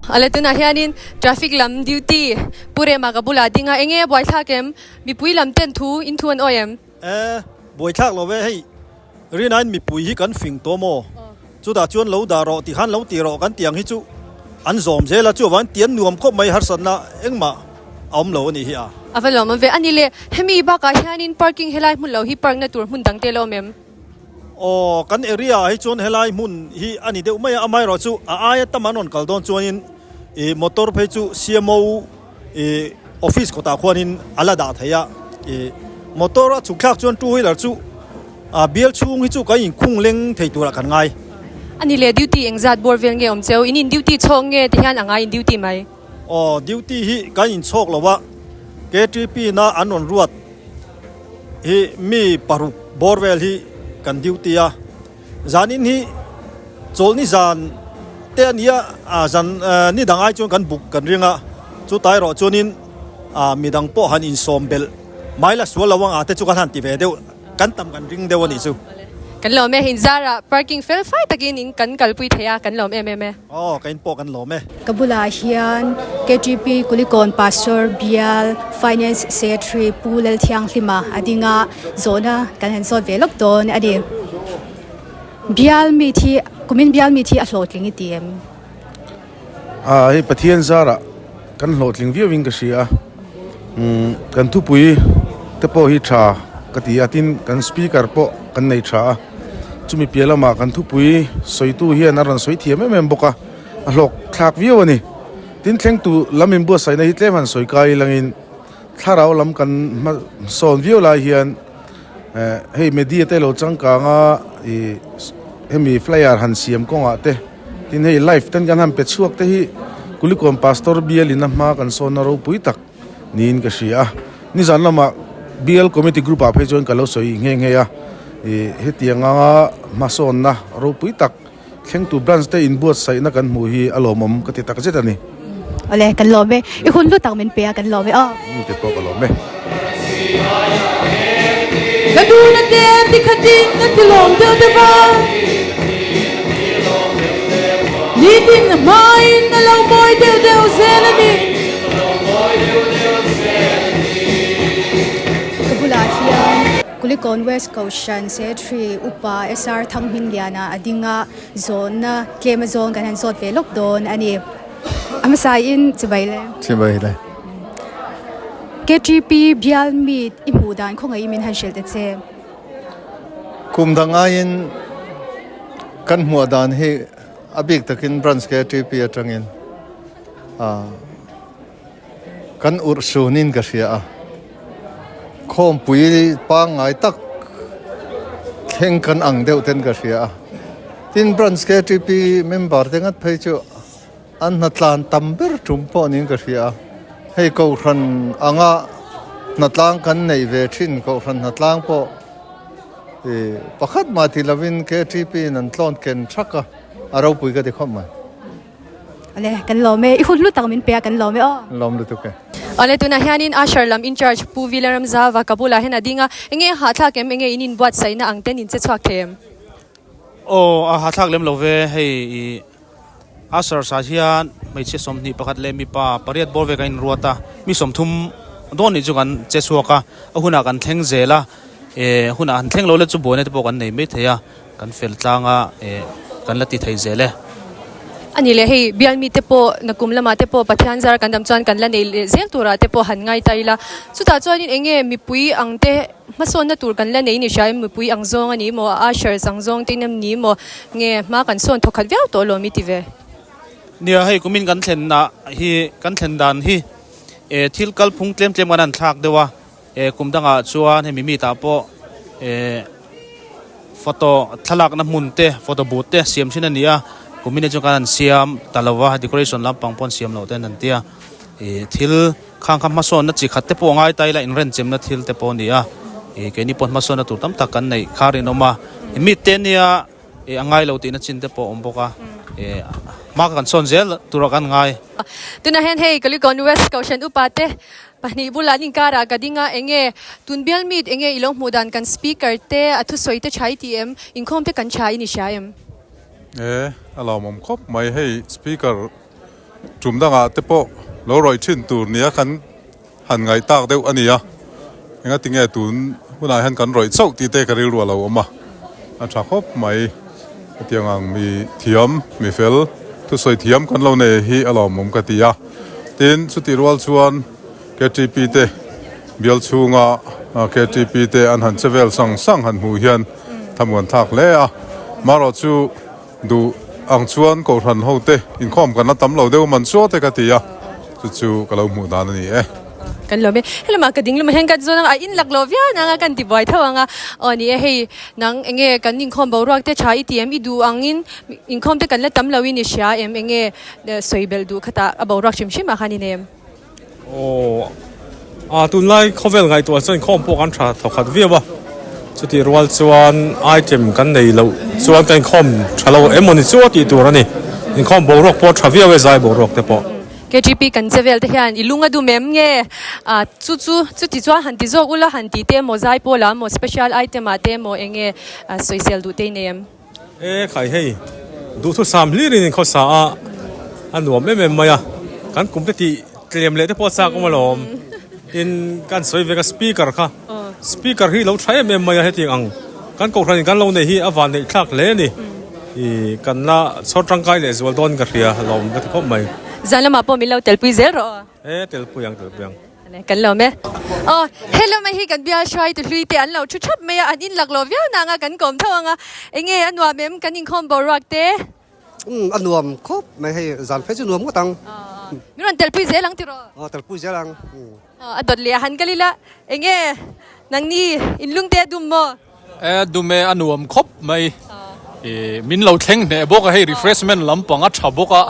Awle tunah hianin traffic lam duty Pu Rema ka bulah ding a, enge a buaithlak em? Mipui lam ten thu in thu an awi em? E, buaithlak lo ve hei, Rinain mipui hi kan fing tawh maw? Chutah chuan lo dah rawh tikhan lo ti rawh kan tih ang hi chu an zawm zel a, chuvangin tian nuam khawp mai harsatna engmah a awm lo a nih hi a. A va lawm awm ve. A ni le, hemi bakah hianin parking helai hmun lo hi park na tur hmun dang te la awm em? Aw, kan area ah hi chuan helai hmun hi a ni deuh mai a, amaherawh chu a aia tam an rawn kal dawn chuanin ih motor phei chu CMO ih office kawtah khuanin a la dah thei a, ih motor a chhuk thlak chuan two wheeler chu a bial chhung hi chu kan inkhung leng thei turah kan ngai. A ni le, duty engzat bawr vel nge awm cheu? In in duty chhawk nge ti hian a ngai in duty mai? Aw, duty hi kan inchhawk lo a, KTP na an rawn ruat. Hi mi paruk bawr vel hi kan duty a, zanin hi chawlhni zan te a nia ah zan ni dang ai chuan kan buk kan ring a, chuta erawh chuanin ah midang pawh han insawm belh mai la sual lo ang ah te chu kan han ti ve deuh. Kan tam kan ring deuh a nih chu. Kan lawm e, inzarah parking fel fai takin in kan kalpui thei a, kan lawm em em e. Aw, ka in pawh kan lawm e. Ka bulah hian KTP Kulikawn Pastor Bial Finance Secretary Pu Lalthianghlima a ding a, zawhna kan han zawt ve lawk dawn a ni. Bial meet hi, kumin bial meet hi a hlawhtling i ti em? Ah hei Pathian zarah kan hlawhtling viau in ka hria a, umm kan thupui te pawh hi tha ka ti a tin kan speaker pawh kan nei tha a, chumi piah lamah kan thupui sawitu hian a rawn sawi thiam em em bawk a, a hlawk thlak viau a ni. Tin thlengtu lam inbuatsaihna hi tlem han sawi kai langin thlarau lam kan hmasawn viau lai hian eh hei media te lo changkang a ih hemi flyer han siam kawngah te. Tin hei live ten kan han pe chhuak te hi Kulikawn Pastor bial in a hma kan sawn na ropui tak niin ka hria a. Nizan lamah bial committee group ah phei chuan ka lo sawi nghe nghe a, ih hetiang anga hmasawnna ropui tak thlengtu branch te inbuatsaihna kan hmuh hi a lawmawm ka ti tak zet a ni. Awle kan lawm e, i hun lu tak min pe a kan lawm e aw. Umm kei pawh ka lawm e. Ka dun a tlem ti khatin ka ti lawm deuh deuh a, nitin a hmain a lo mawi deuh deuh zel a ni. Ka bulah hian Kulikawn West Kohhran Secretary Upa SR Thanghmingliana a ding a, Zawnna tlem a zawn kan han zawt ve lawk dawn a ni. A hmasaiin chibai le. Chibai le. KTP bial meet i hmuh dan khawngaih min han hrilh ta che. Kum dang aiin kan hmuh dan hi a bik takin branch KTP atangin kan urh sunin ka hria a. Khawmpui pangngai tak thleng kan ang deuh ten ka hria a. Tin branch KTP member te ngat phei chu an hnatlan tam ber tum pawh niin ka hria a. Hei kohhran anga hnatlang kan neih ve thin kohhran hnatlang pawh ih pakhat mah ti lovin KTP in an tlawn ken thak a, a ropui ka ti khawp mai. Ale kan lawm e, i hun hlu tak min pe a kan lawm e aw. Lawm lutuk e. Awle tunah hianin Usher lam in charge Pu Vilaramzava ka bulah hian a ding a, enge a hahthlak em, enge in inbuatsaihna ang ten in che chhuak thei em? Aw a hahthlak lem lo ve, hei i Usher sa hian hmeichhia 21 leh mipa pariat bawr ve kan inruat a, mi 30 dawn nih chu kan che chhuak a, a hunah kan thleng zel a, e hunah han thleng lo le chu buaina te pawh kan nei maithei a. Kan fel tlang a, kan la ti thei zel e. A ni leh hei bial mite pawh nakum lamah te pawh Pathian zar kan dam chuan kan la nei leh zel turah te pawh han ngai ta ila. Chutah chuanin eng nge mipui ang te hmasawnna tur kan la nei ni hria em mipui ang zawng a ni maw, ushers ang zawng te in em ni maw nge hma kan sawn thawkhat viau tawh lawm i ti ve. Nia hei kumin kan thlen ah hi kan thlen dan hi thil kalphung tlem tlem kan han thlak deuh a. E kum dangah chuan hemi meet ah pawh e photo thlalakna hmun te photo booth te siam thin a ni a kum in chu kan han siam ta lo va decoration lampang pawh an siam loh te an ti a ih thil khang kha hmasawnna chi khat te pawh a ngai ta ila inrenchemna thil te pawh a ni a ih keini pawh hmasawnna tur tam tak kan neih kha a rinawm a meet te nia ih a ngai lo tihna chin te pawh a awm bawk a ih hma kan sawn zel turah kan ngai. Tunah hian hei Kulikawn West Kohhran upa te Pahnih bulah an inkarah ka ding a, enge tun bial meet enge i lo hmuh dan kan speaker te a thusawi te tha i ti em? Inkhawm te kan tha i ni hria em? E, a lawmawm khawp mai hei speaker Tum dangah te pawh lo rawih thin tur nia kan han ngaih tak deuh a ni a, engati nge tun hunah hian kan rawih chauh tih te ka rilru a lo awm a, a tha khawp mai. Hetiang ang mi thiam, mi fel, thusawi thiam kan lo nei hi a lawmawm ka ti a. Tin, chutih rual chuan KTP te bial chhunga KTP te an han che vel sang sang han hmuh hian thamuan thlak hle a. Marawh chu Duh ang chuan Kohhran hote inkhawm kan la tam lo deuh man chuat e ka ti a, chu chu ka lo hmuh dan a ni e. Kan lawm e. Helama ka ding lamah hian ka zawn ang a, in lak lo viau nang a kan ti buai tho ang a. Aw ni e, hei nang eng nge kan inkhawm boruak te tha i ti em, i duh angin inkhawm te kan la tam lo in i hria em, eng nge sawi belh duh khatah a boruak hrim hrim ah khan i nei em? Aw, a tunlai khawvel ngaihtuah chuan inkhawm pawh kan tha thawkhat viau a, chutih rual chuan item kan nei loh chuan kan inkhawm tha lo emaw ni chu a tih tur a ni, inkhawm boruak pawh a tha viau e zai boruak te pawh. KGP kan che vel te hian i lung a dum em nge? A chu chu chuti chuan han ti zawk ula han ti te emaw zai pawh la emaw special item ah te emaw eng nge sawisel duh te i nei em? E khai hei, duhthusam hlirin inkhawsa a, a nuam em em mai a, kan kum te tih tlem leh te pawh a chak awm alawm. Tin, kan sawi vek a speaker kha, speaker hi lo tha em em mai a hetiang ang kan kohhran in kan lo neih hi a van neih thlak hle a ni. Ih, kan la chhawr tangkai leh zual dawn ka hria alawm ka ti khawp mai. Zan lamah pawh min lo telpui zel rawh aw. E telpui ang telpui ang. Kan lawm e. Aw hello mai hi kan bial hruai tu hlui te an lo thu thap mai a, an in lak lo viau nang a kan kawm tho ang a, enge a nuam em kan inkhawm boruak te? Umm a nuam khawp mai hei zan phei chu nuam ngawt ang. Min rawn telpui zel ang tiraw? Aw telpui zel ang. Aw a dawt leh a han kal ila, enge nangni inlung te a dum maw? E dum e a nuam khawp mai i min lo thleng hneh bawk a hei refreshment lampang a tha bawk a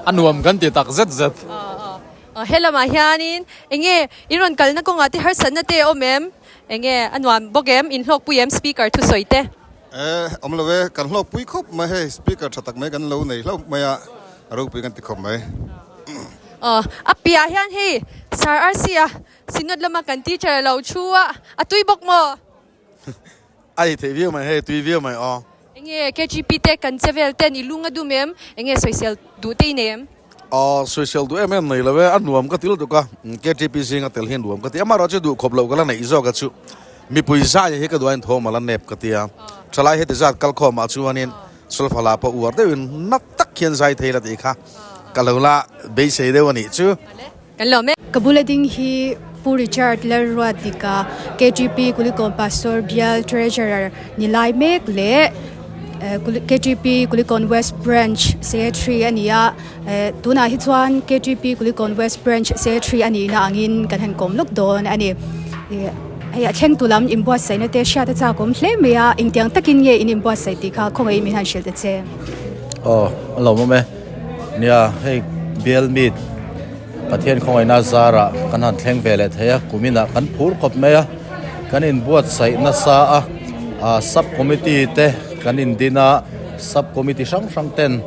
a nuam kan ti tak zet zet. He lamah hianin enge in rawn kalna kawngah te harsatna te a awm em? Enge a nuam bawk em? In hlawkpui em speaker thusawi te? E awm lo e, kan hlawkpui khawp mai hei speaker tha tak mai kan lo nei hlauh mai a, a ropui kan ti khawp mai. Aw a piah hian hei Sir RC a Synod lama kan teacher a lo thu a, a tui bawk maw? A ei theih viau mai hei, tui viau mai aw. Enge KGP te kan che vel ten i lung a dum em? Enge sawisel duh te i nei em? Aw, sawisel duh em em nei lo e, a nuam ka ti lutuk a, KGP zinga tel hi a nuam ka ti. Amaherawh chu duh khawp loh ka la neih zawk a chu mipui zai hi ka duh a inthawm a la nep ka ti a. Thalai heti zat kal khawmah chuanin Sulfala pawh uar deuhin nat tak hian zai thei la tih kha ka lo la beisei deuh a nih chu. Kan lawm e. Ka bula ding hi Pu Richard Lalruatdika, KTP Kulikawn Pastor Bial Treasurer ni lai mek leh KTP Kulikawn West Branch Secretary a ni a. Tunah hi chuan KTP Kulikawn West Branch Secretary a nihna angin kan han kawm lawk dawn a ni. Hei a thlengtu lam inbuatsaihna te hriat a chakawm hle mai a, engtiang takin nge in inbuatsaih tih kha khawngaihin min han hrilh ta che. Aw, a lawmawm e. Nia, hei bial meet Pathian khawngaihna zarah kan han thleng ve leh thei a, kuminah kan phur khawp mai a, kan inbuatsaih nasa a, ah sub committee te kan indin a, sub committee hrang hrang ten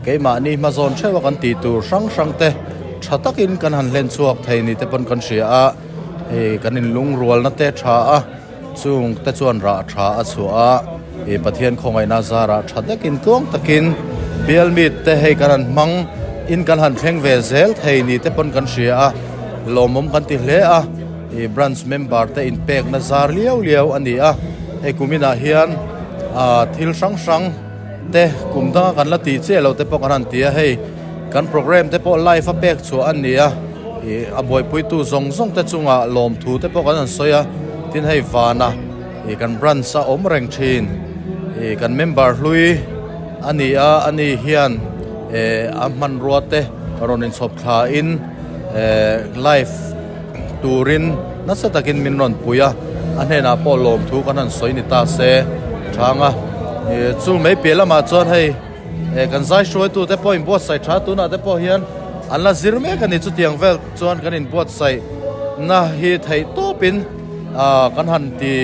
keimahni hmazawn theuh a kan tih tur hrang hrang te tha takin kan han hlen chhuak thei ni te pawn kan hria a, hei kan inlungrualna te tha a, chung te chuan rah tha a chhuah a, ih Pathian khawngaihna zarah tha takin tluang takin bial meet te hei kan han hmang in kan han thleng ve zel thei ni te pawn kan hria a, lawmawm kan ti hle a, ih branch member te inpekna zar liau liau a ni a, hei kuminah hian ah thil hrang hrang te kum danga kan la tih chiah lo te pawh kan han ti a, hei kan program te pawh live a pek chhuah a ni a. Ih a buaipuitu zawng zawng te chungah lawmthu te pawh kan han sawi a, tin hei vana ih kan branch a awm reng thin ih kan member hlui a ni a, ani hian eh a hmanrua te rawn inchhawp thla in eh live turin nasa takin min rawn pui a, a hnenah pawh lawmthu kan han sawi ni ta se thanga ih chu mai piah lamah chuan hei. Eh kan zai hruaitu te pawh inbuatsaih tha tunah te pawh hian an la zir mek a ni chutiang vel chuan kan inbuatsaih na hi theih tawpin ah kan han ti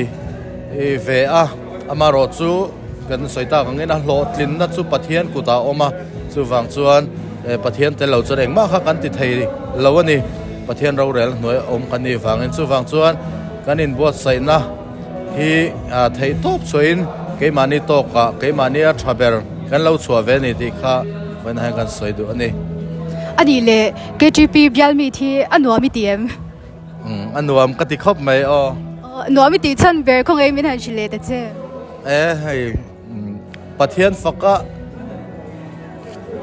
ve a amaherawh chu kan sawi tak angin a hlawhtlinna chu Pathian kutah a awm a chuvang chuan eh Pathian tel lo chuan engmah kha kan ti thei lo a ni Pathian rorel hnuai awm kan nih vangin chuvang chuan kan inbuatsaihna hi theih tawp chhuahin keimahni tawkah keimahni a tha ber kan lo chhuah ve a ni tih kha vawiinah hian kan sawi duh a ni. A nih leh KTP bial meet hi a nuam i ti em? A nuam ka ti khawp mai aw. Nuam i tih chhan ber khawngaih min han hrilh leh ta che. E hei Pathian faka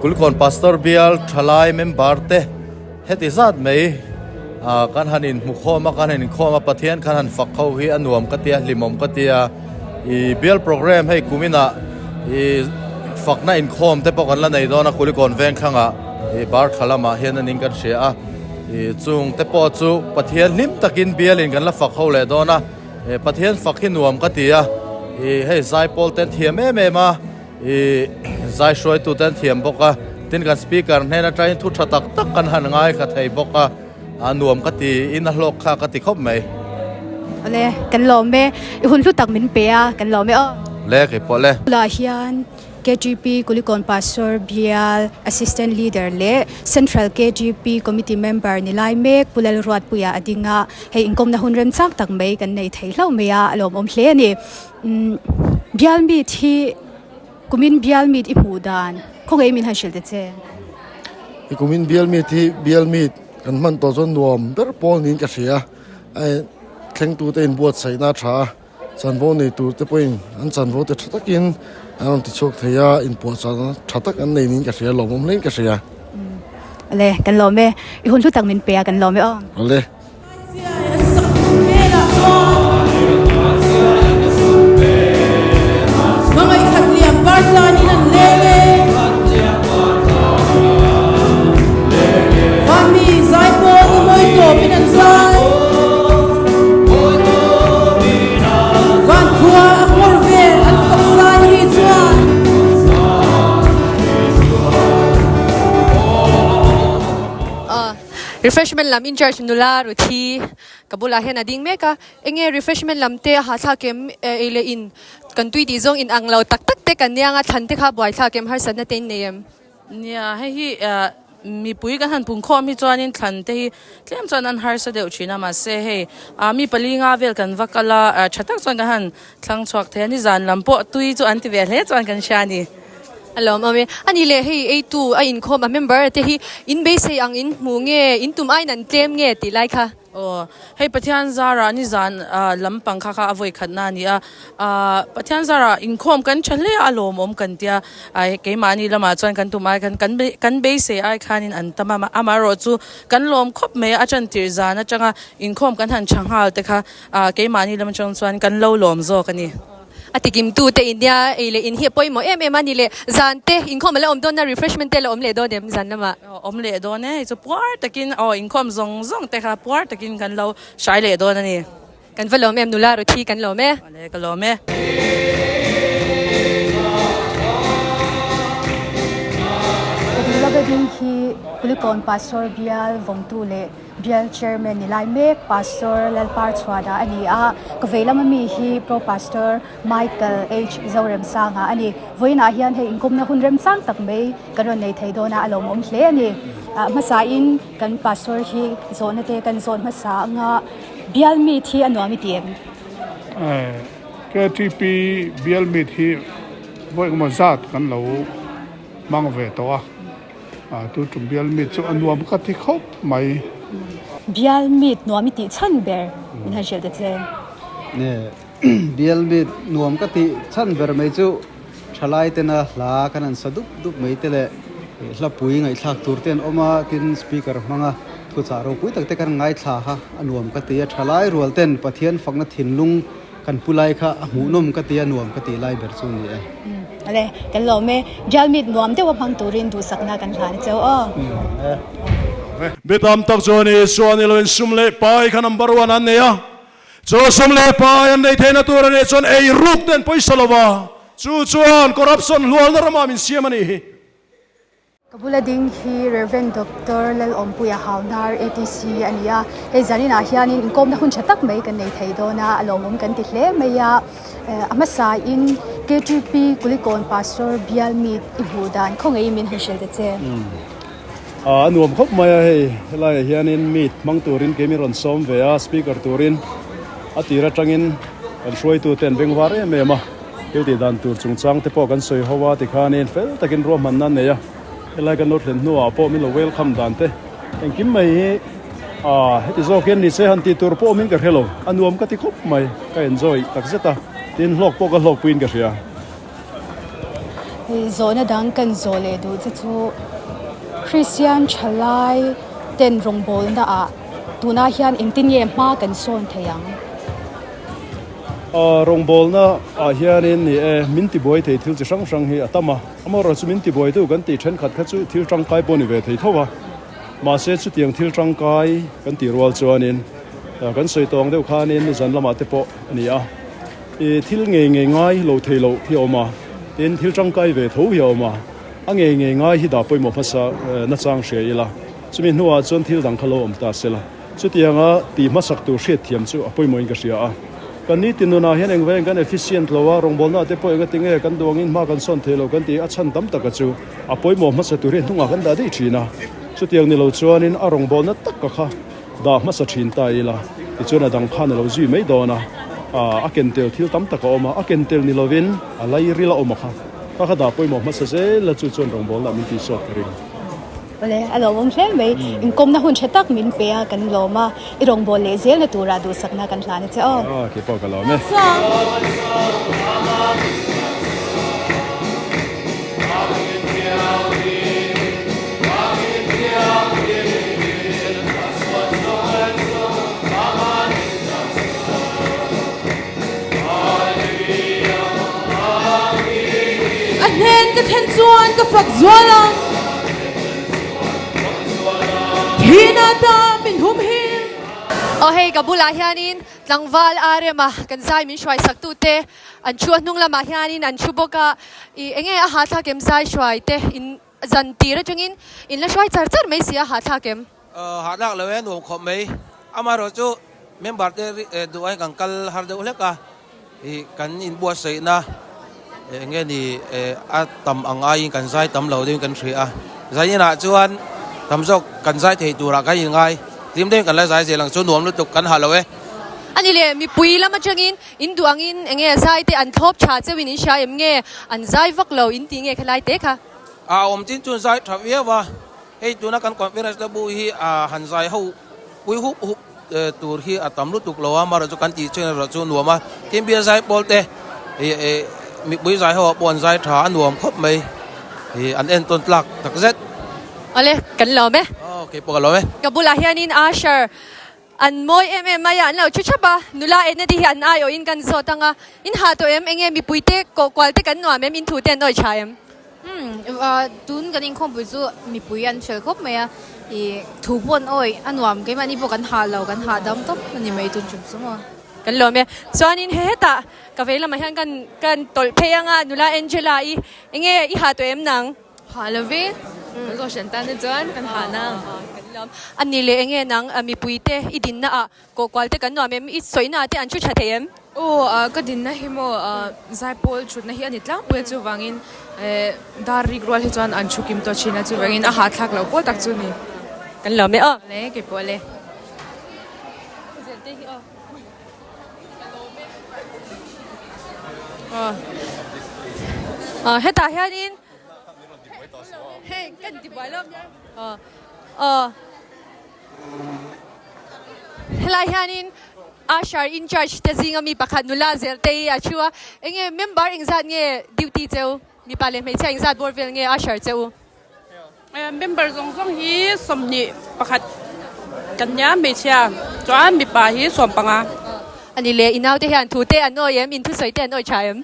Kulikawn Pastor bial thalai member te heti zat mai kan han inhmu khawm a, kan han inkhawm a, Pathian khan han fak ho hi a nuam ka tia, hlimawm ka tia. I bial program hei kuminah i fakna inkhawm te pawh kan la nei dawn a, Kulikawn vengthlangah i bar thla lamah hian a ning kan hria a. I chung te pawh chu Pathian hlim takin bialin kan la fak ho leh dawn a, Pathian fak hi nuam ka ti a, i hei zaipawl te an thiam em em a, i zai hruaitu te an thiam bawk a, tin kan speaker hnen atangin thu tha tak tak kan han ngaithla thei bawk a, a nuam ka ti in a hlawk kha ka ti khawp mai. Awle, kan lawm e, i hun hlu tak min pe a, kan lawm e aw. Le, keipawh le. Bulah hian KGP Kulikawn Pastor Bial Assistant Leader leh Central KGP Committee Member ni lai mek Pu Lalruatpuia a ding a, hei inkawmna hun remchang tak mai kan nei thei hlauh mai a, a lawmawm hle a ni. Bial meet hi kumin bial meet i hmuh dan khawngaih min han hrilh ta che. I kumin bial meet hi bial meet kan hman tawh chuan nuam ber pawl niin ka hria a, thlengtute inbuatsaihna a tha a. Chanvo nei tur te pawhin an chanvo te tha takin an rawn ti chhuak thei a, inpuahchahna tha tak an nei niin ka hria, lawmawm hlein ka hria. Awle, kan lawm e. I hun hlu tak min pe a, kan lawm e aw. Awle. Refreshment lam in charge nula Ruthi ka bulah hian a ding mek a, enge refreshment lam te a hahthlak em ei leh in kan tui tih zawng in ang lo tak tak te kan nia nga thlan te kha buaithlak em harsatna te in nei em? Nia, hei hi mipui kan han pungkhawm hi chuanin thlan te hi tlem chuan an harsa deuh thin a, mahse hei mi pali nga vel kan va kal a, tha tak chuan kan han thlang chhuak thei a, nizan lam pawh tui chu an ti ve hle chuan kan hria a ni. A lawm awm e. A ni leh hei eitu a inkhawm a member te hi in beisei ang in hmu nge, in tum aiin an tlem nge tih lai kha. Aw, hei Pathian zarah nizan lampang kha kha a vawi khatna a ni a, Pathian zarah inkhawm kan tha hle a, a lawmawm kan tia, keimahni lamah chuan kan tum ai khan kan kan beisei ai khanin an tam a, amaherawh chu kan lawm khawp mai a, a chantir zan atanga inkhawm kan han tha nghal te kha keimahni lam atang chuan kan lo lawm zawk a ni. A tikimtu te India ei leh in hi a pawimawh em em a ni le. Zan te inkhawm a la awm dawn a, refreshment te a la awm leh dawn em zan lamah? Awm leh dawn e, hei chu puar takin aw inkhawm zawng zawng te kha puar takin kan lo hrai leh dawn a ni. Kan va lawm em nula Ruthi kan lawm e. Awle ka lawm e. Ka duh lova ding hi Kulikawn Pastor bial vawngtu leh Bial Chairman ni lai mek Pastor Lalparchhuana a ni a, ka vei lama mi hi Pro Pastor Michael H Zoremsanga a ni. Vawiinah hian hei inkawmna hun remchang tak mai kan rawn nei thei dawn a, a lawmawm hle a ni. Hmasain kan Pastor hi zawhna te kan zawn hmasa anga Bial Meet hi a nuam i ti em? KTP Bial Meet hi vawi engemaw zat kan lo hmang ve tawh a. A tu tum bial meet chu a nuam ka ti khawp mai. Bial meet nuam i tih chhan ber min han hrilh ta che. Nge bial meet nuam ka tih chhan ber mai chu thalai tena hla kan han sa dup dup mai te leh hla pui ngaihthlak tur te an awm a, tin speaker hmanga thuchah ropui tak te kan ngaithla kha a nuam ka ti a, thalai rual ten Pathian fakna thinlung Kan pu lai kha a hmuhnawm ka ti a, nuam ka tih lai ber chu ni e. Ale, kan lawm e. Bial meet nuam deuh a hmang turin duhsakna kan hlan cheu aw. Mi tam tak chuan Isua ni loin sum leh pai kha number one an nei a, chu sum leh pai an nei theihna tur a nih chuan ei ruk ten pawisa lo va, chu chuan corruption hlualna ramah min siam a nih hi. Ka bula ding hi Rev. Doctor Lalawmpuia Hauhnar ATC a ni a, hei zaninah hianin inkawmna hun tha tak mai kan nei thei dawn a, a lawmawm kan ti hle mai a, a hmasain KTP Kulikawn Pastor bial meet i hmuh dan khawngaih min han hrilh ta che. A nuam khawp mai a hei, helaiah hianin meet hmang turin kei min rawn sawm ve a, speaker turin a tir atangin kan hruaitute an bengvar em em a. Thil tih dan tur chungchang te pawh kan sawi ho a tikhanin fel takin ruahmanna a nei a. Helai kan lo thlen hnuah pawh min lo welcome dan te engkim mai hi ah heti zawk hian ni se han tih tur pawh awmin ka hre lo. A nuam ka ti khawp mai, ka enjoy tak zet a, tin hlawk pawh ka hlawk puiin ka hria. Zawhna dang kan zawh leh duh che chu Kristian thalai ten rawngbawlna ah tunah hian engtin nge hma kan sawn thei ang? Rawngbawlna ah hianin ni e, min tibuai thei thil chi hrang hrang hi a tam a, amaherawhchu chu min tibuaitu kan tih thenkhat kha chu thil tangkai pawh ni ve thei tho a, mahse chutiang thil tangkai kan tih rual chuanin kan sawi tawng deuh khanin nizan lamah te pawh a ni a. I thil ngei ngei ngai lo thei loh hi a awm a, tin thil tangkai ve tho hi a awm a, a ngei ngei ngai hi dah pawimawh hmasa nachang hria ila, chumi hnuah chuan thil dang kha lo awm ta sela, chutianga tih hmasak tur hriatthiam chu a pawimawhin ka hria a. Kan ni tinunah hian engvaiin kan efficient lo a, rawngbawlnaah te pawh engati nge kan duangin hma kan sawn thei lo kan tih a chhan tam taka chu a pawimawh hmasa tur hi hnungah kan dah daih thin a, chutiang ni lo chuanin a rawngbawlna taka kha Dah hmasa thin ta ila, tichuan a dang khan a lo zui mai dawn a, a ken tel thil tam tak a awm a, a ken tel ni lovin a lairil a awm a kha, kha kha dah pawimawh hmasa zel a, chu chuan rawngbawlna min tih sawt ka ring. Awle, a lawmawm hle mai, inkawmna hun tha tak min pe a, kan lawm a, i rawngbâwl leh zelna tura duhsakna kan hlan a che aw. Aw, kei pawh ka lawm e. A hnen ka thlen chuan ka fak zual ang. Thihna ta min hum him. Aw hei ka bulah hianin tlangval Arema kan zai min hruai sak tute an thu a hnung lamah hianin an thu bawk a ih enge a hahthlak em zai hruai te in Zan tir atangin in la hruai char char mai si a, hahthlak em? Hahthlak lo e, nuam khawp mai. Amaherawh chu member te duh aiin kan kal har deuh hlek a, ih kan inbuatsaihna eng nge ni a tam ang aiin kan zai tam lo deuhin kan hria a. Zaninah chuan tam zawk kan zai thei turah kan inngai, hlim deuhin kan la zai zel ang chu nuam lutuk kan hah lo e. Ani le, mipui lam atangin in duh angin eng nge zai te an thlawp tha cheuhin in hria em nge an zai vak lo in tih nge khelai te kha? A awm chin chuan zai tha viau a, hei tuna kan conference la bu hi a han zai ho pui hup hup tur hi a tam lutuk lo a, amaherawhchu kan tih chin erawh chu nuam a, tin bial zai pawl te ih mipui zai ho ah pawh an zai tha a nuam khawp mai ih an entawn tlak tak zet. Awle, kan lawm e. Aw, kei pawh ka lawm e. Ka bulah hianin Asher an mawi em em mai a, an lo thu thap a, nula enna te hi an aiawhin kan zawt ang a, in hah tawh em, enge mipui te kawh kual te kan nuam em, in thu te an awih tha em? Umm, tun kan inkhawmpui chu mipui an fel khawp mai a, ih thu pawh an awih a nuam, keimahni pawh kan hah lo, kan hahdam tawp a ni mai tun tum chu maw. Kan lawm e, chuanin he hetah ka vei lamah hian kan kan tawlh phei ang a, nula Angela-i enge i hah tawh em nang? Ha lo ve, kan kohhran tan te chuan kan ha nang. Kan lawm. A ni leh enge nang mipui te i dinna ah kawhkual te kan nuam em? I sawina ah te an thu tha thei em? Aw, ka dinna hi maw zaipawl thutna hi a ni tlangpui a chuvangin dar rik rual hi chuan an thu kim tawh thin a chuvangin a hahthlak loh pawl tak chu a ni. Kan lawm e aw. Le kei pawh le. Aw hetah hianin hei kan ti buai lo aw aw helai hianin usher in charge te zinga mi pakhat nula zel te hi a thu a enge member engzat nge duty cheu mipa leh hmeichhia engzat bawr vel nge usher cheu. Member zawng zawng hi 21 kan nia hmeichhia chuan mipa hi 15. Ani leh i naute hian thu te an awi em? In thusawi te an awi tha em?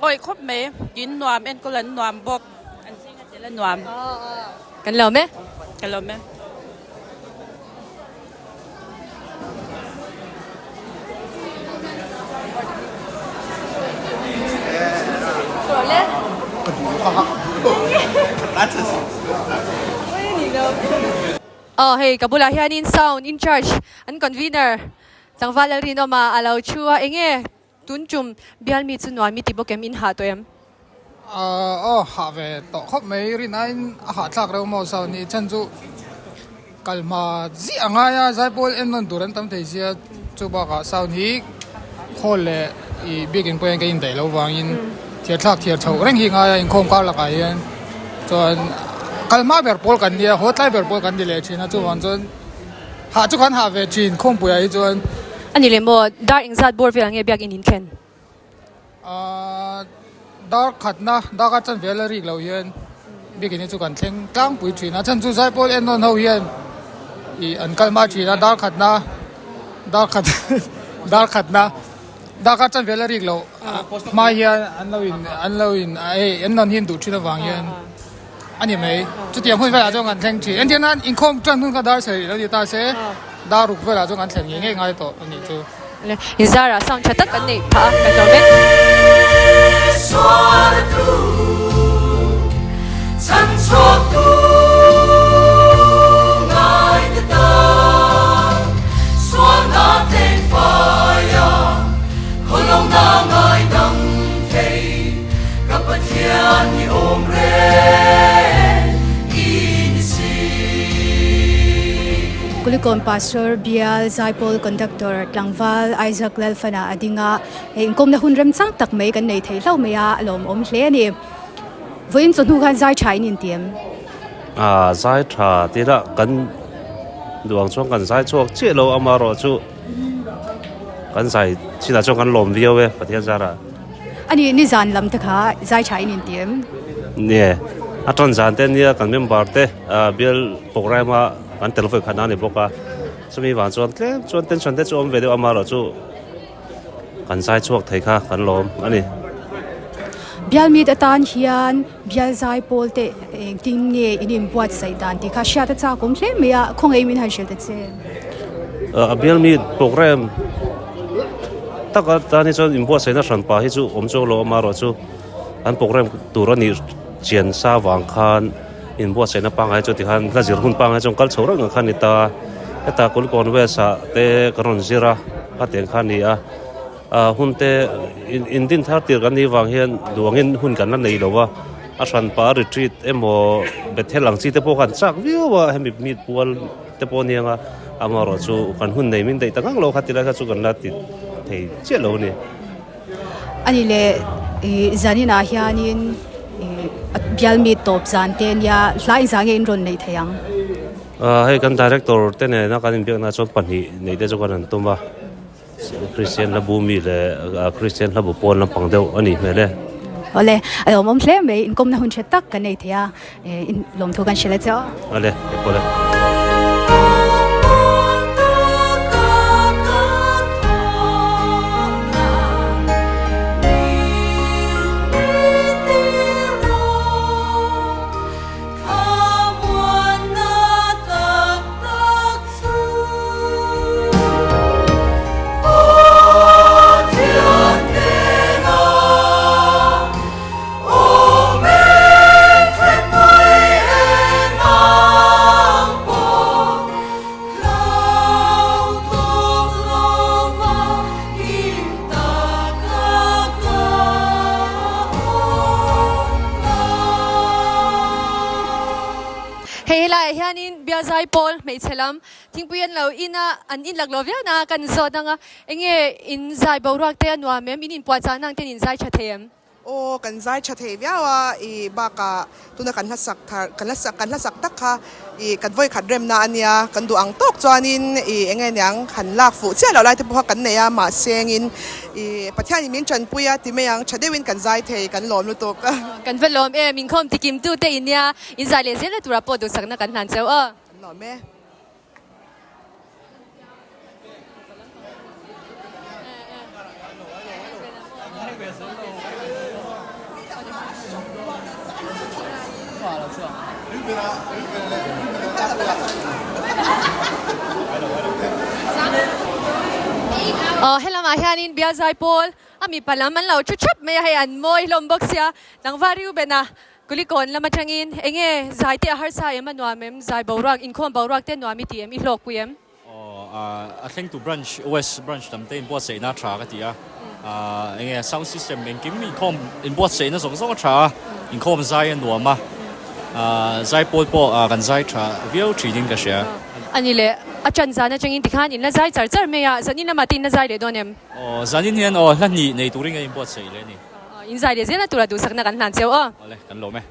Awi khawp mai, in nuam, enkawl an nuam bawk, an zinga tel a nuam. Kan lawm e. Ka lawm e. Aw hei ka bulah hianin sound in charge an convener tlangval Lalrinawma a lo thu a enge Tun tum bial mi chu nuam i ti bawk em? In hah tawh em? Aw, hah ve tawh khawp mai. Rin aiin a hah thlak reuh maw Sao ni chan chu kal hma ziah a ngai a, zaipawl en nawn tur an tam thei sia. Chu bakah sound hi khawl leh ih biakin pawh hian ka indaih loh vangin thiar thlak thiar chhoh reng hi a ngai a, inkhawm kar lakah hian chuan. Kal hma ber pawl kan nia, haw tlai ber pawl kan ni leh thin a, chuvang chuan hah chu kan hah ve thin khawmpuiah hi chuan. A ni leh maw, dar engzat bawr velah nge biakin in thlen? Ahh dar khatna dar a chan vel a rik loh hian biakin hi chu kan thleng tlangpui thin a, a chhan chu zaipawl en nawn ho hian ih an kal hma thin a, dar khatna dar khat dar khatna dar kha chan vel a rik loh hma hian an lo in an lo in hei en nawn hi an duh thin avang hian a ni mai chutiang hun velah chuan kan thleng thin entir nan inkhawm tan hun kha dar sarih lo ni ta se dar ruk velah chuan kan thlen ngei ngei ngai tawh a nih chu. Inzarah sound tha tak kan neih phah a kan lawm e. Kulikawn Pastor Bial Zaipawl Conductor Tlangval Isaac Lalfana a ding a, hei inkawmna hun remchang tak mai kan nei thei hlauh mai a, a lawmawm hle a ni. Vawiin chawhnu khan zai tha in inti em? Aa zai tha tih lah kan duang chuan kan zai chhuak chiah lo amaherawh chu kan zai chinah chuan kan lawm viau e Pathian zarah. A nih nizan lam te kha zai tha in inti em? Nie, a tan zan te nia kan member te bial programme a kan tel vawi khat na a ni bawk a, chumi vang chuan tlem chuan tension te chu awm ve deuh amaherawh chu kan zai chhuak thei kha kan lawm a ni. Bial meet atan hian bial zai pawl te engtin nge in inbuatsaih dan tih kha hriat a chak awm hle mai a, khawngaih min han hrilh ta che. A bial meet programme taka tan hi chuan inbuatsaihna hran pah hi chu awm chuang lo amaherawh chu an programme tur a nih chian sa vang khan inbuatsaihna pangngai chu tikhan hla zir hun pangngai chuan kal chho reng ang kha a ni ta. Heta Kulikawn West ah te kan rawn zir a, khatiang kha a ni a. Ah hun te in din thar tir kan nih vang hian duangin hun kan la nei lo a, a hran pah retreat emaw Bethel ang chi te pawh khan chak viau a hemi meet pual te pawh aniang a, amaherawh chu kan hun nei min daih ta ngang lo kha tilai kha chu kan la ti thei chiah lo a ni. A ni le ih zaninah hianin ih bial mi tawp zan te ania hlai zah nge in rawn neih thei ang? Ah hei kan director te nena kan inbiakna chuan pahnih neih te chu kan han tum a. Kristian hla bu mi leh Kristian hla bu pawn lampang deuh a nih hmel e. Awle, a lawmawm hle mai, inkawmna hun tha tak kan nei thei a, lawmthu kan hrilh a che aw. Awle, epawle. Hei helaiah hianin Biazai pawl hmeichhe lam Thingpui an lo in a, an in lak lo viau na kan zawt ang a, enge in zai boruak te a nuam em, in inpuahchah na ang ten in zai tha thei em? Aw, kan zai tha thei viau a, i bakah tuna kan hlasak thar, kan hlasak kan hlasak tak kha i kan vawikhat remna a nia, kan duh ang tawk chuanin i enge niang han lak fuh chiah loh lai te pawh kha kan nei a, mahse engin i Pathianin min tanpui a ti mai ang, tha deuhin kan zai thei, kan lawm lutuk. Kan va lawm em, inkhawm tikim tute in nia, in zai leh zel na turah pawh duhsakna kan hlan cheu aw. Kan lawm e. Aw helamah hianin Biazai pawl a mipa lam an lo thu thap mai a hei an mawi hlawm bawk sia tlangval Reuben-a Kulikawn lam atangin enge zai te a harsa em a nuam em? Zai boruak, inkhawm boruak te nuam i ti em? I hlawkpui em? Aw, a thlengtu branch, West branch lam te inbuatsaihna a tha ka ti a. Enge sound system engkim inkhawm inbuatsaihna zawng zawng a tha a, inkhawm zai a nuam a, zai pawl pawh kan zai tha viau thinin ka hria. A ni le, a ṭan zan atangin tikhan in la zai char char mai a, zanin lamah te in la zai leh dawn em? Aw, zanin hian aw hla hnih nei turin kan inbuatsaih leh a ni. In zai leh zel a tura duhsakna kan hlan cheu aw. Awle, kan lawm e.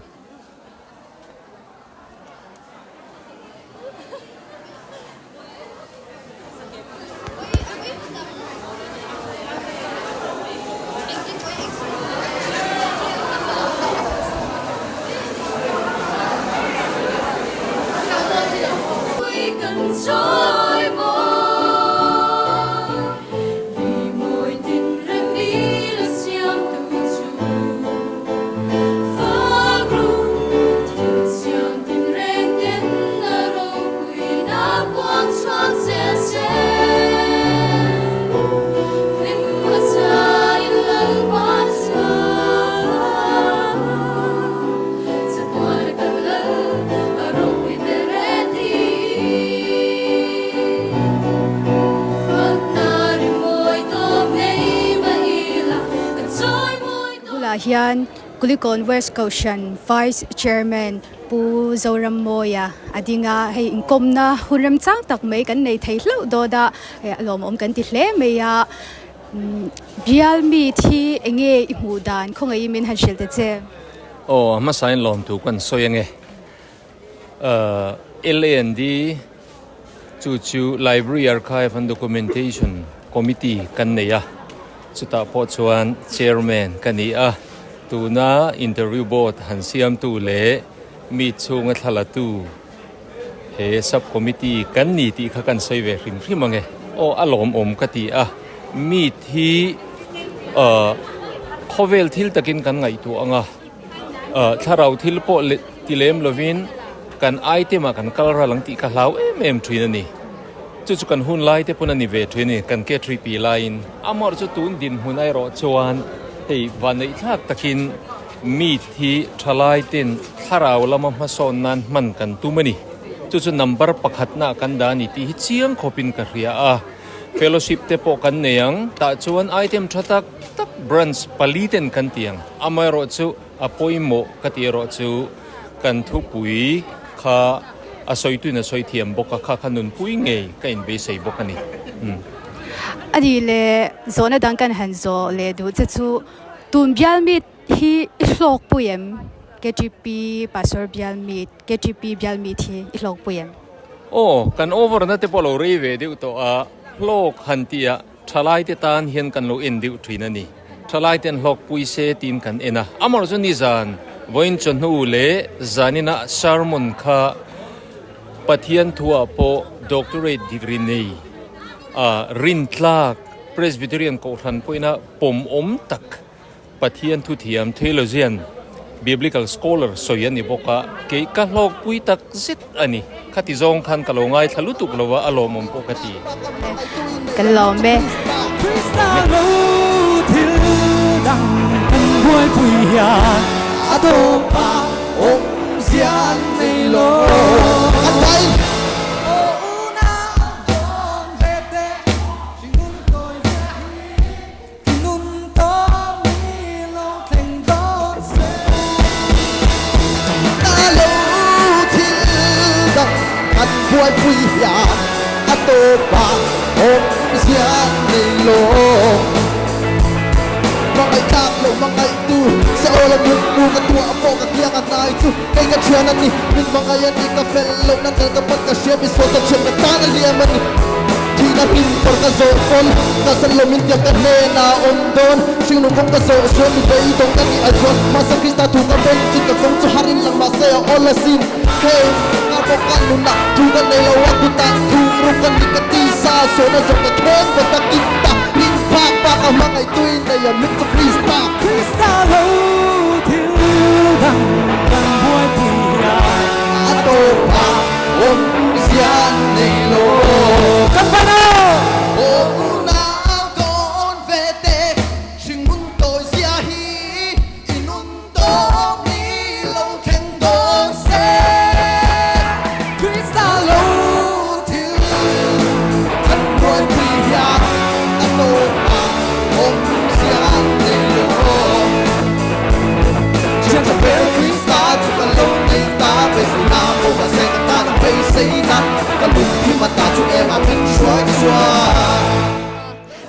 hian Kulikawn West Kohhran Vice Chairman Pu Zorammawia a ding a, hei inkawmna hun remchang tak mai kan nei thei hlauh dawt a, a lawmawm kan ti hle mai a. Bial mi thi enge i hmuh dan khawngaihin min han hrilh ta che. Aw, a hmasain lawmtu kan sawi ange. LAND chu chu Library Archive and Documentation Committee kan nei a, chutah pawh chuan Chairman ka ni a, tuna interview board han siamtu leh mi chhunga thlalatu he sub committee kan ni tih kha kan sawi ve hrim hrim ang e. Aw a lawmawm ka ti a, meet hi khawvel thil takin kan ngaihtuah ang a. Thlarau thil pawh ti lem lovin kan item ah kan kal ral ang tih ka hlau em em thin a ni. Chu chu kan hun lai te pawn a ni ve thin a ni, kan K3P laiin. Amaherawhchu chu tun dinhmun erawh chuan hei vanneih thlak takin meet hi thalai ten thlarau lama hmasawn nan hman kan tum a ni. Chu chu number pakhatna kan dah a ni tih hi chiang khawpin ka hria a. Fellowship te pawh kan nei ang, tah chuan item tha tak tak branch pali ten kan ti ang. Amaherawh chu a pawimawh ka tih erawh chu kan thupui kha a sawituin a sawi thiam bawk a, kha kha nunpui ngei ka inbeisei bawk a ni. Umm. A nih leh zawhna dang kan han zawh leh duh che chu tun bial meet hi i hlawkpui em? KTP Pastor bial meet, KTP bial meet hi i hlawkpui em? Aw, kan over na te pawh lo rei ve deuh tawh a, hlawk han tih a thalai te tan hian kan lo en deuh thin a ni. Thalai ten hlawk pui se tiin kan en a, amaherawh chu nizan vawiin chawhnu leh zanina sermon kha Pathian thuah pawh doctorate degree nei a rintlak Presbyterian Kohhran pawhina pawmawm tak Pathian thuthiam theologian, biblical scholar sawi a ni bawk a, kei ka hlawkpui tak zet a ni. Khati zawng khan ka lo ngaithla lutuk lo a, a lawmawm pawh ka ti. Kan lawm e.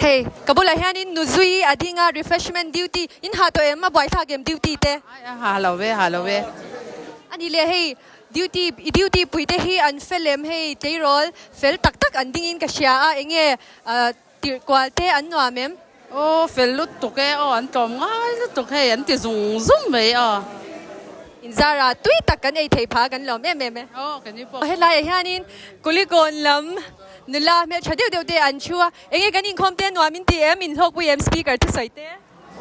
Hei, ka bulah hianin Nuzui a ding a, refreshment duty in hah tawh em? A buaithlak em duty te? A hah lo ve, hah lo ve. A ni leh hei, duty, i duty pui te hi an fel em? Hei, tleirawl fel tak tak an dingin ka hria a, enge tirh kual te an nuam em? Aw fel lutuk e, aw an tlawm ngai lutuk hei an ti zung zung mai aw. Inzara tui tak kan ei thei pha kan lawm em em e. Aw kan ni pawh. Helaiah hianin Kulikawn lam nula hmeltha deuh deuh te an thu a, enge kan inkhawm te nuam in ti em, in hlawkpui em speaker thusawi te?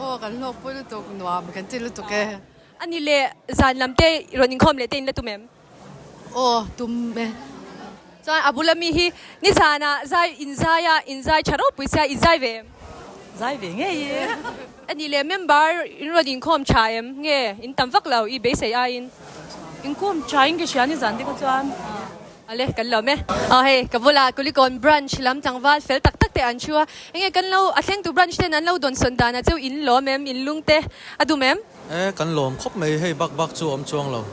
Aw kan hlawkpui lutuk, nuam kan ti lutuk e. A ni leh zan lam te rawn inkhawm leh te in la tum em? Aw tum e. Chuan a bula mi hi nizanah zai inzai a, inzai tha ropui sia i zai ve em? Zai ve ngei e. A nih leh member in rawn inkhawm tha em? Nge in tam vak lo i beisei aiin? Inkhawm tha in ka hria nizan te kha chuan. Ale kan lawm e. Aw hei ka bula Kulikawn branch lam tlangval fel tak tak. tak te an thu a, enge kan lo a thlengtu branch ten an lo dawnsawn danah cheu in lawm em, in lung te a dum em? E, kan lawm khawp mai, hei bak bak chu awm chuang lo.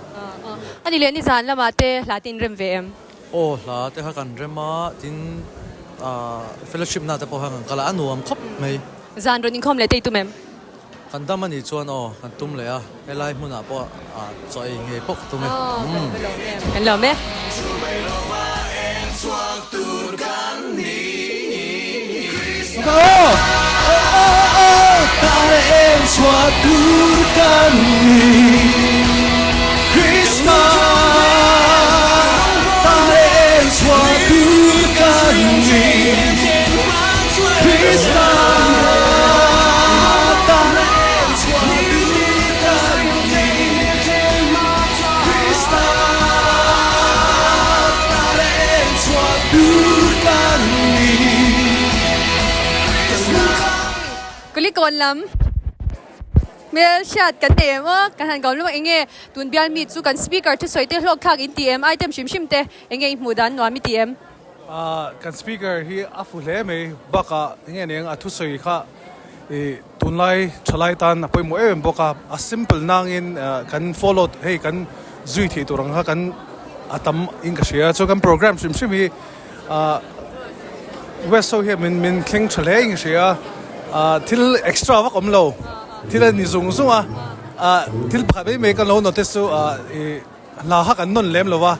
A ni leh nizan lamah te hla te in rem ve em? Aw, hla te kha kan rem a, tin fellowship na te pawh kha kan kal a, a nuam khawp mai. Zan rawn inkhawm leh te i tum em? Kan dam a nih chuan aw, kan tum leh a, helai hmunah pawh chaw ei ngei pawh ka tum e. Kan lawm e. Kulikawn lam hmel hriat kan nei em aw kan han kawm lawk eng nge tun bial mi chu kan speaker thusawi te hlawk thlak in ti em item hrim hrim te eng nge i hmuh dan nuam i ti em. Kan speaker hi a fu hle mai bakah eng nge eng a thusawi kha ih tunlai thalai tan a pawimawh em em bawk a, a simple nangin kan follow hei kan zui theih tur ang kha kan a tam in ka hria chuan kan program hrim hrim hi ah west ho hian min min thleng tha hle in ka hria ah thil extra vak awm lo thil a ni zung zung a ah thil pakhat mai mai kan lo notice chu ah ih. Hla kha kan nawn lem lo a,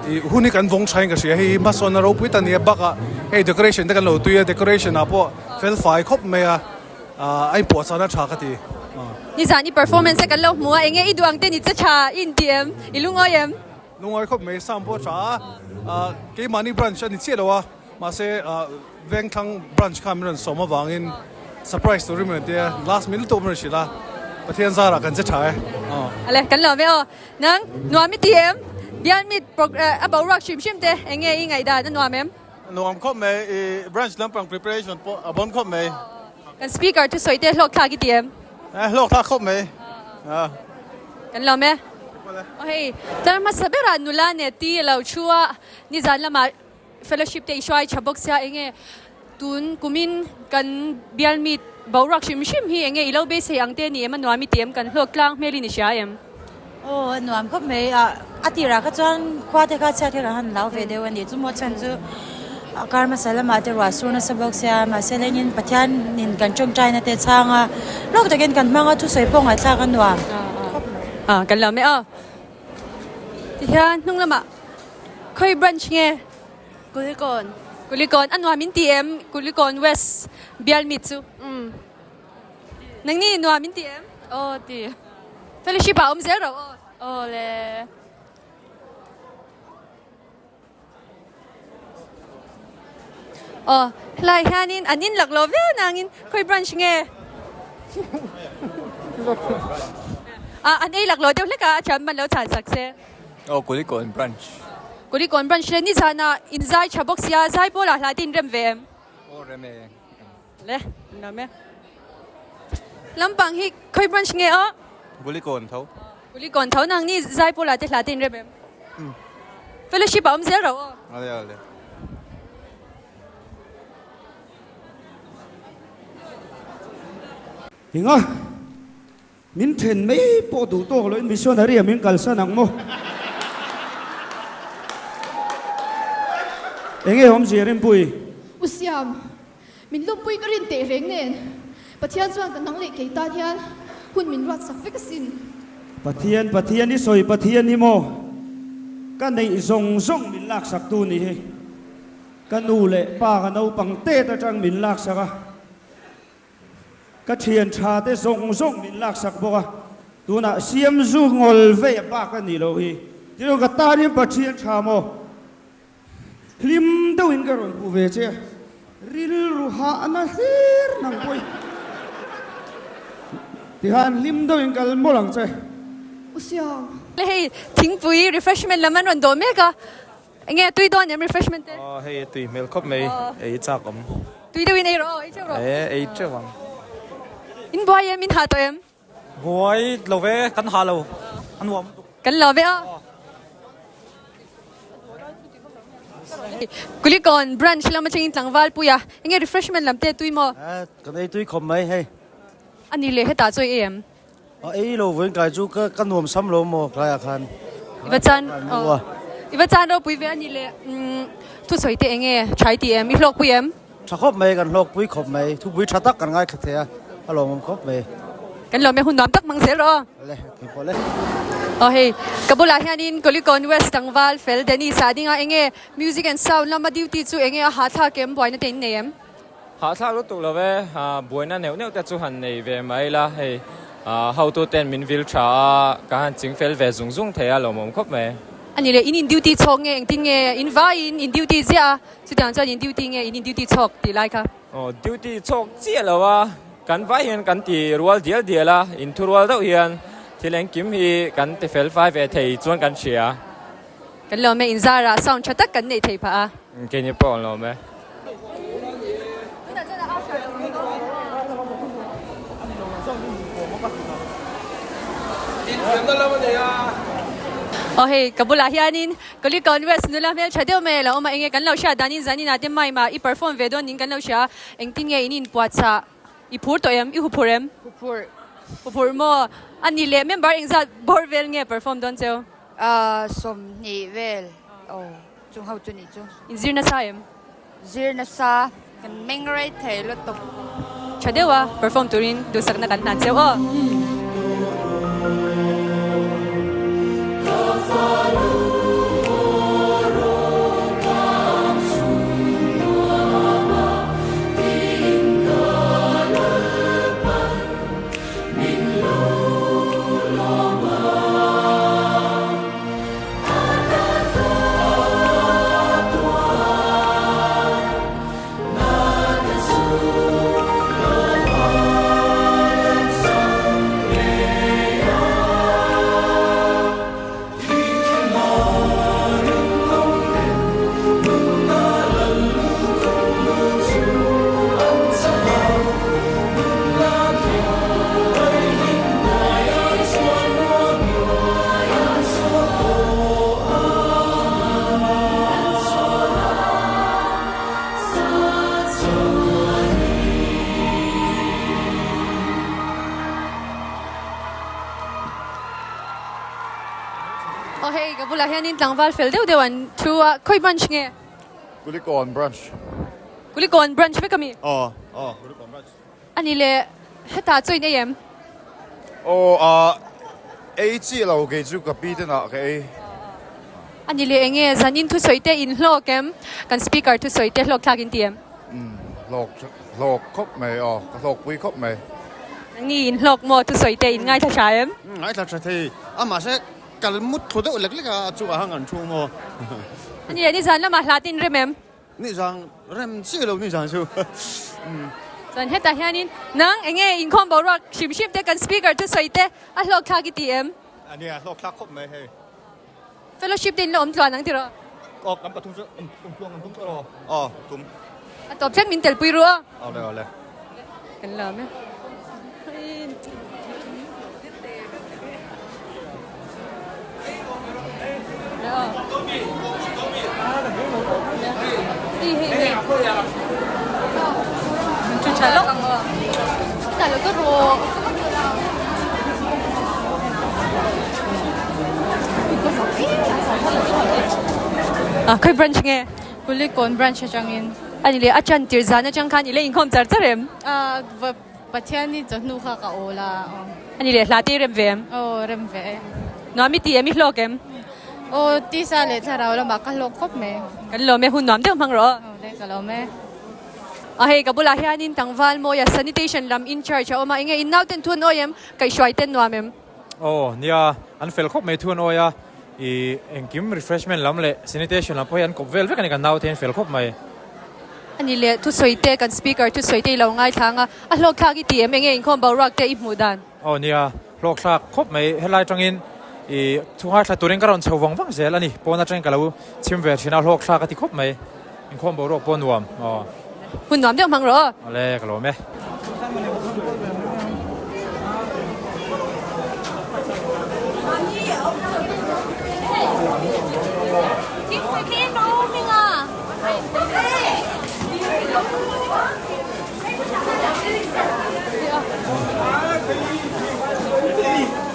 ih hun hi kan vawng thain ka hria, hei hi hmasawnna ropui tak a ni a, bakah hei decoration te kan lo tui a, decoration ah pawh fel fai khawp mai a, ah a inpuahchahna tha ka ti. Nizan i performance a kan lo hmu a, enge i duh ang te ni che tha i inti em? I lungawi em? Lungawi khawp mai, sound pawh a tha a, ah keimahni branch a ni chiah lo a, mahse ah Vengthlang branch kha min rawn sawm avangin surprise turin min rawn ti a, last minute lutuk min rawn hrilh a, Pathian zarah kan che tha e. Ale, kan lawm e aw. Nang, nuam i ti em? Bialmit a boruak hrim hrim te, eng nge i ngaihdan a nuam em? Nuam khawp mai, i branch lampang preparation pawh a bon khawp mai. Kan speaker thusawi te hlawk thlak i ti em? Hlawk thlak khawp mai. Kan lawm e. Aw hei, tlar hmasa berah nula Neti a lo thu a, nizan lamah Fellowship te i hruai tha bawk sia enge tun kumin kan bial meet boruak hrim hrim hi enge i lo beisei ang te ni em a nuam i ti em kan hlawk tlang hmelin i hria em? Aw a nuam khawp mai a a tirah kha chuan khua te kha chhiat kha kan han lau ve deuh a ni chu maw chhan chu a kar hmasa lamah te ruah sur nasa bawk sia mahse lengin Pathian in kan tawngtai na te chhang a lawk takin kan hmang a thusawi pawh ngaihthlak a nuam khawp mai. A kan lo mai aw tihian hnung lamah. Khawi branch nge? Kulikawn. Kulikawn. A nuam in ti em? Kulikawn West bial meet chu. Umm. Nangni nuam in ti em? Aw ti. Fellowship ah awm zel ro aw. Aw le. Aw, helai hianin an in lak lo viau nangin khawi branch nge? Ah, an ei lak lo deuh hlek a, a thiam man lo chhan sak se. Aw Kulikawn branch. Kulikawn branch le nizanah in zai tha bawk sia, zai pawlah hla te in rem ve em? Aw rem e. Le, in rem e. Lampang hi khawi branch nge aw? Kulikawn tho. Kulikawn tho nang ni zai pawlah te hla te in rem em? Umm. Fellowship a awm zel ro aw? Ale ale. Enga? Min then mai pawh duh tawk loin missionary ah min kalsan ang maw? Enge awmzia Rinpui? U Siam, min lawmpui ka rin teh reng nen Pathian chuan ka nang leh kei tan hian hun min ruat sak vek asin. Pathian, Pathian i sawi Pathian hi maw? Ka neih zawng zawng min laksak tu ni hi. Ka nu leh pa ka naupang tet atang min laksak a. Ka thian tha te zawng zawng min laksak bawk a, tunah siam zu ngawl vei a bak a nih loh hi. Tichuan ka tan hian Pathian tha maw? Hlim deuhin ka rawn hmu ve che a, rilru hahna hlir nang pawh i tihan hlim deuhin kal mawlh ang che. U Siam. Hei thingpui refreshment lam an rawn dawh mek a. Enge tui dawn em refreshment te? Aw hei a tui hmel khawp mai, ei chak awm. Tui deuhin ei rawh aw, ei teuh rawh. E ei teuh ang. In buai em, in hah tawh em? Buai lo ve, kan hah lo, a nuam lutuk. Kan lo ve aw. Kulikawn branch lam atangin tlangval pui a, enge refreshment lam te tui maw? Kan ei tui khawp mai hei. A ni leh hetah chu ei em? A ei lo vawiin kai chu ka ka nuam sam lo maw tlaiah khan. I va chan i va chan ropui ve a ni leh thusawi te enge tha i ti em? I hlawkpui em? Tha khawp mai, kan hlawkpui khawp mai. Thupui tha tak kan ngaithla thei a, a lawmawm khawp mai. Kan lawm e, hun nuam tak hmang zel rawh aw. Le, kei pawh le. Aw hei, ka bulah hianin Kulikawn West tlangval fel Dennis ah ding a, enge music and sound lama duty chu enge a hahthlak em, buaina te in nei em? Hahthlak lutuk lo e, buaina neuh neuh te chu han nei ve mai la, hei hotu ten min vil tha a, ka han ching fel ve zung zung thei a, lawmawm khawp mai. A ni le, in in duty chhawk nge engtin nge in vaiin in duty ziah a, Chutiang chuan in duty nge in in duty chhawk tih lai kha? Aw, duty chhawk chiah lo a, kan vai hian kan ti rual dial dial a, in thu rual deuh hian thil engkim hi kan ti fel fai ve thei chuan kan hria. Kan lawm e, in zarah sound tha tak kan neih theih phah a. Keini pawh an lawm e. Aw hei, ka bulah hianin Kulikawn West nula hmel tha deuh mai a lo awm a, enge kan lo hriat danin zanin ah te mime ah i perform ve dawn niin kan lo hria a, engtin nge in inpuahchah i phur tawh em? I huphur em? Huphur. Huphur maw? A ni leh member engzat bawr vel nge perform dawn cheu? 20 vel aw chung ho chu nih chu. In zir nasa em? Zir nasa kan meng rei thei lutuk. Tha deuh a perform turin duhsakna kan hlan cheu aw. Aw hei ka bulah hianin tlangval fel deuh deuh an thu a, khawi branch nge? Kulikawn branch. Kulikawn branch vek ami? Aw, aw Kulikawn branch. A ni le, hetah chaw in ei em? Aw ah ei chiah lo kei chu ka pi ten ah ka ei. A ni le enge zanin thusawi te in hlawk em? Kan speaker thusawi te hlawk thlak in ti em? Umm hlawk hlawk khawp mai aw ka hlawk pui khawp mai. Nangni in hlawk maw thusawi te in ngaithla tha em? Ngaithla tha thei a mahse kal mut thlu deuh lek lek a a chungah han kan thu maw. A ni le nizan lamah hla te in rem em? Nizang rem chiah lo nizang chu. Chuan hetah hianin nang enge inkhawm boruak hrim hrim te kan speaker chu sawi te a hlawk thlak i ti em? A nia hlawk thlak khawp mai hei. Fellowship te in la awm tluan ang tiraw? Aw kan pathum chu awm tluang an tum tawh rawh. Aw tum. A tawp thleng min telpui ru aw. Awle awle. Kan lam e. Khawi branch nge? Kulikawn branch atangin. A ni leh a chan tir zan atang khan i la inkhawm char char em? Pathian hi chawhnu kha ka awl a. A ni leh hla te i rem ve em? Aw rem ve e. Nuam i ti em i hlawk em? Aw tisa leh thlarau lamah ka hlawk khawp mai. Kan lawm e hun nuam deuh hmang rawh. Aw le ka lawm e. A hei ka bulah hianin tlangval mawia sanitation lam in charge a awm a enge in nauten thu an awi em? Kaihhruai ten nuam em? Aw nia an fel khawp mai thu an awi a i engkim refreshment lam leh sanitation lam pawh hi an kawp vel vek a ni kan naute hi an fel khawp mai. A ni leh thusawi te kan speaker thusawi te i lo ngaithla ang a, a hlawkthlak i ti em enge inkhawm boruak te i hmuh dan? Aw nia, hlawkthlak khawp mai helai atangin i thu ngaithla turin ka rawn chho vang vang zel a ni, pawn atangin ka lo chhim ve thin a, hlawkthlak a ti khawp mai, inkhawm boruak pawh nuam aw. Hun nuam deuh hmang rawh aw. Awle ka lawm e.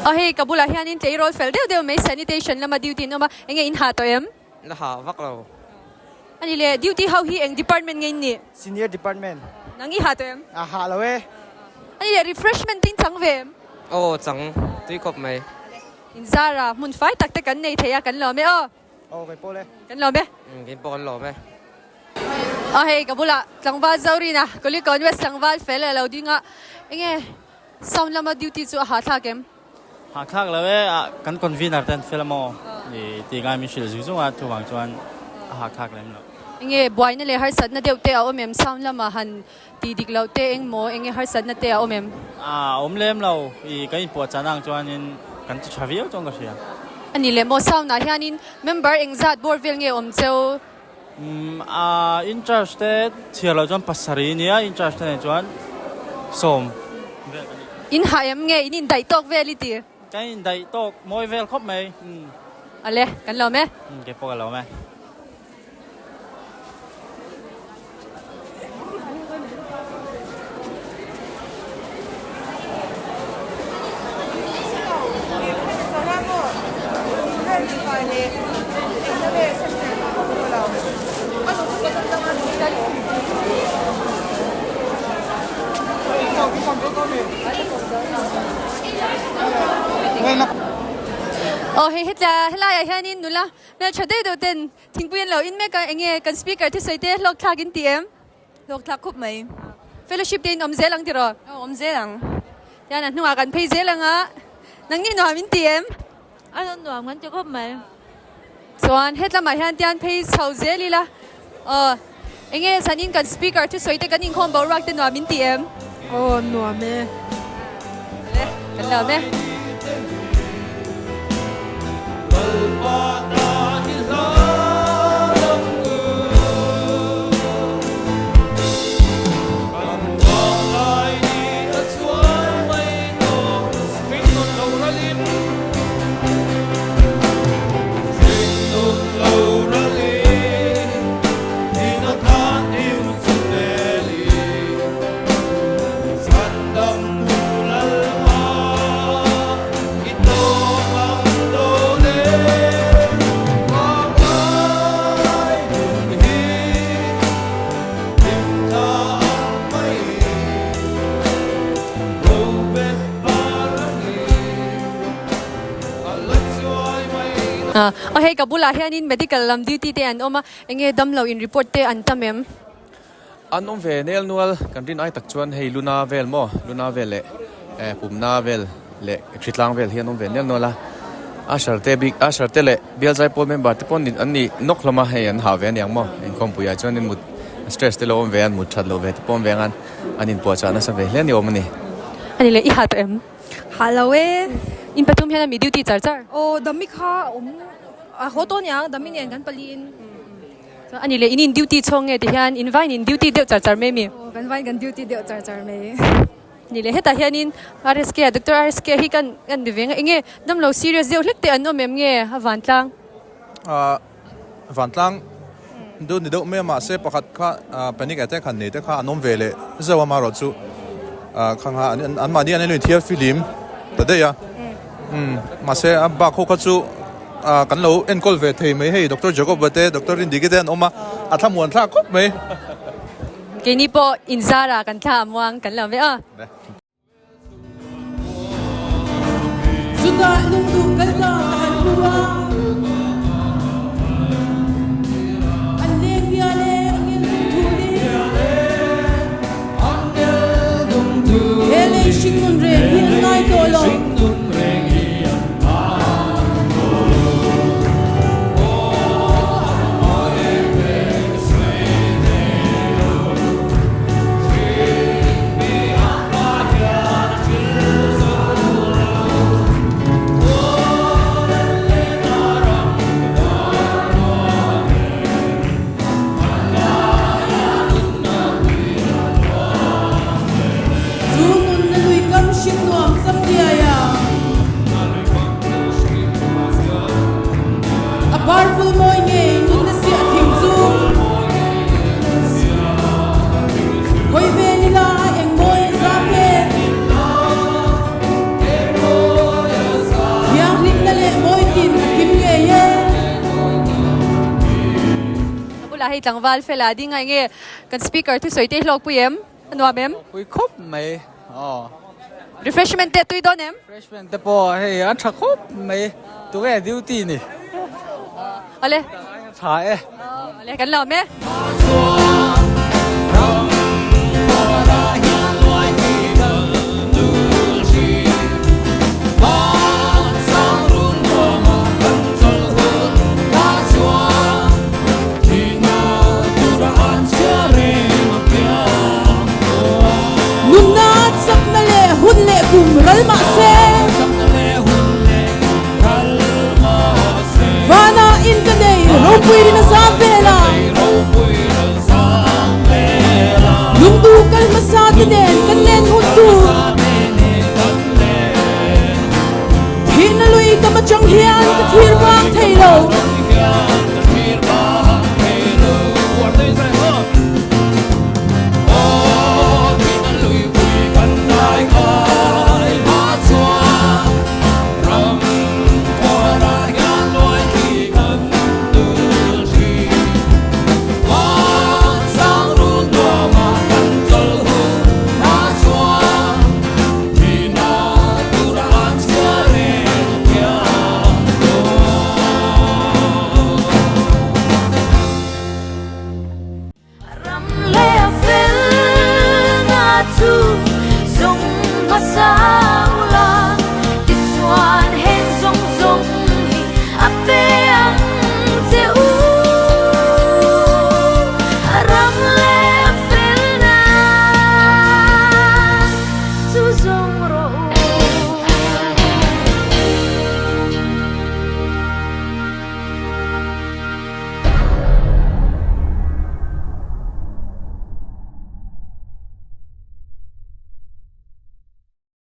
Aw hei ka bulah hianin tleirawl fel deuh deuh mai sanitation lama duty an awm a, enge in ha tawh em? La ha vak lo. Ani le, duty ho hi eng department nge in nih? Senior department. Nang i ha tawh em? A ha lo e. Ani le, refreshment te in chang ve em? Aw chang, tui khawp mai. In zara hmun fai tak te kan nei thei a, kan lawm e aw. Aw kei pawh le. Kan lawm e. Umm kei pawh kan lawm e. Aw hei ka bulah tlangval Zorina Kulikawn West tlangval fel a lo ding a, enge sound lama duty chu a hahthlak em? Hahthlak lo e, ah kan convener te an fel a maw? I tih ngai min hrilh zung zung a, chuvang chuan a hahthlak lem lo. Enge buaina leh harsatna deuh te a awm em? Sound lama han tih dik loh te eng maw enge harsatna te a awm em? A awm lem lo, i kan inpuahchah na ang chuanin kan ti tha viau chuan ka hria. A ni leh maw, sound ah hianin member engzat bawr vel nge awm cheu? Umm a in charge te chhiar loh chuan pasarih nia, in charge te nen chuan sawm vel kan ni. In hah em nge in indaih tawk vel i ti? Kan indaih tawk mawi vel khawp mai. Umm. Ale, kan lawm e. Umm kei pawh ka lawm e. Aw hei hetla helaiah hianin nula hmeltha deuh deuh ten Thingpui an lo in mek a, enge kan speaker thusawi te hlawk thlak in ti em? Hlawk thlak khup mai. Fellowship te in awm zel ang tiraw? Aw awm zel ang. Tian a hnungah kan phei zel ang a, nangni nuam in ti em? A rawn nuam kan ti khawp mai. Chuan hetlamah hian tian phei chho zel ila, aw enge zanin kan speaker thusawi te kan inkhawm boruak te nuam in ti em? Aw nuam e. Le, kan lawm e. Aw hei ka bulah hianin medical lam duty te an awm a enge damlo in report te an tam em? An awm ve nel nual kan rin ai tak chuan hei luna vel maw luna vel leh eh pumna vel leh hritlang vel hi an awm ve nel nual a usher te bik usher te leh bial zaipawl member te pawh an ni nawk hlawm a hei an hah ve aniang maw inkhawmpui ah chuan in mut stress te lo awm ve a an mut that loh ve te pawh awm ve ang an inpuahchah nasa ve hle a ni awm a ni. Ani leh i hah tawh em? Hah lo e. In pathum hian a mi duty char char? Aw dami kha a awm a haw tawh aniang dami nen kan pali in. Chuan ani leh in in duty chhawng nge ti hian in vain in duty deuh char char mai mi? Aw kan vain kan duty deuh char char mai. Ni leh hetah hianin RSK a Doctor RSK hi kan kan be ve nga enge damlo serious deuh hlek te an awm em nge a vantlang? Ahh vantlang deuh ni deuh mai a mahse pakhat kha panic attack han nei te kha an awm ve leh zeuh a amaherawh chu ahh khang kha an mahni an inui thiar fihlim ta daih a umm mahse a bak ho kha chu Ah kan lo enkawl ve thei mai hei Doctor Jacob-a te Doctor Rindiki te an awm a, a thlamuan thlak khawp mai. Keini pawh inzara kan thla a muang kan lo ve aw. Chutah lungduh kal ta ka han hmu a. An leng bial e, angel dungthul e. He lei hringnun reng hi an ngai tawh lo. Bulah hei tlangval fela ding a enge kan speaker thusawi te hi hlawkpui em? A nuam em? Pui khawp mai aw. Refreshment te a tui dawn em? Refreshment te pawh hei a tha khawp mai. Tunge duty ni? Awle. Tha e. Awle kan lawm e. Nunna chakna leh hun leh kum ral mah se. Vana in ka nei ropui rin a zam vel a. Lungdu kal hmasa te nen kan len hun tur. Thihna lui ka machang hian ka thlir vang thei lo.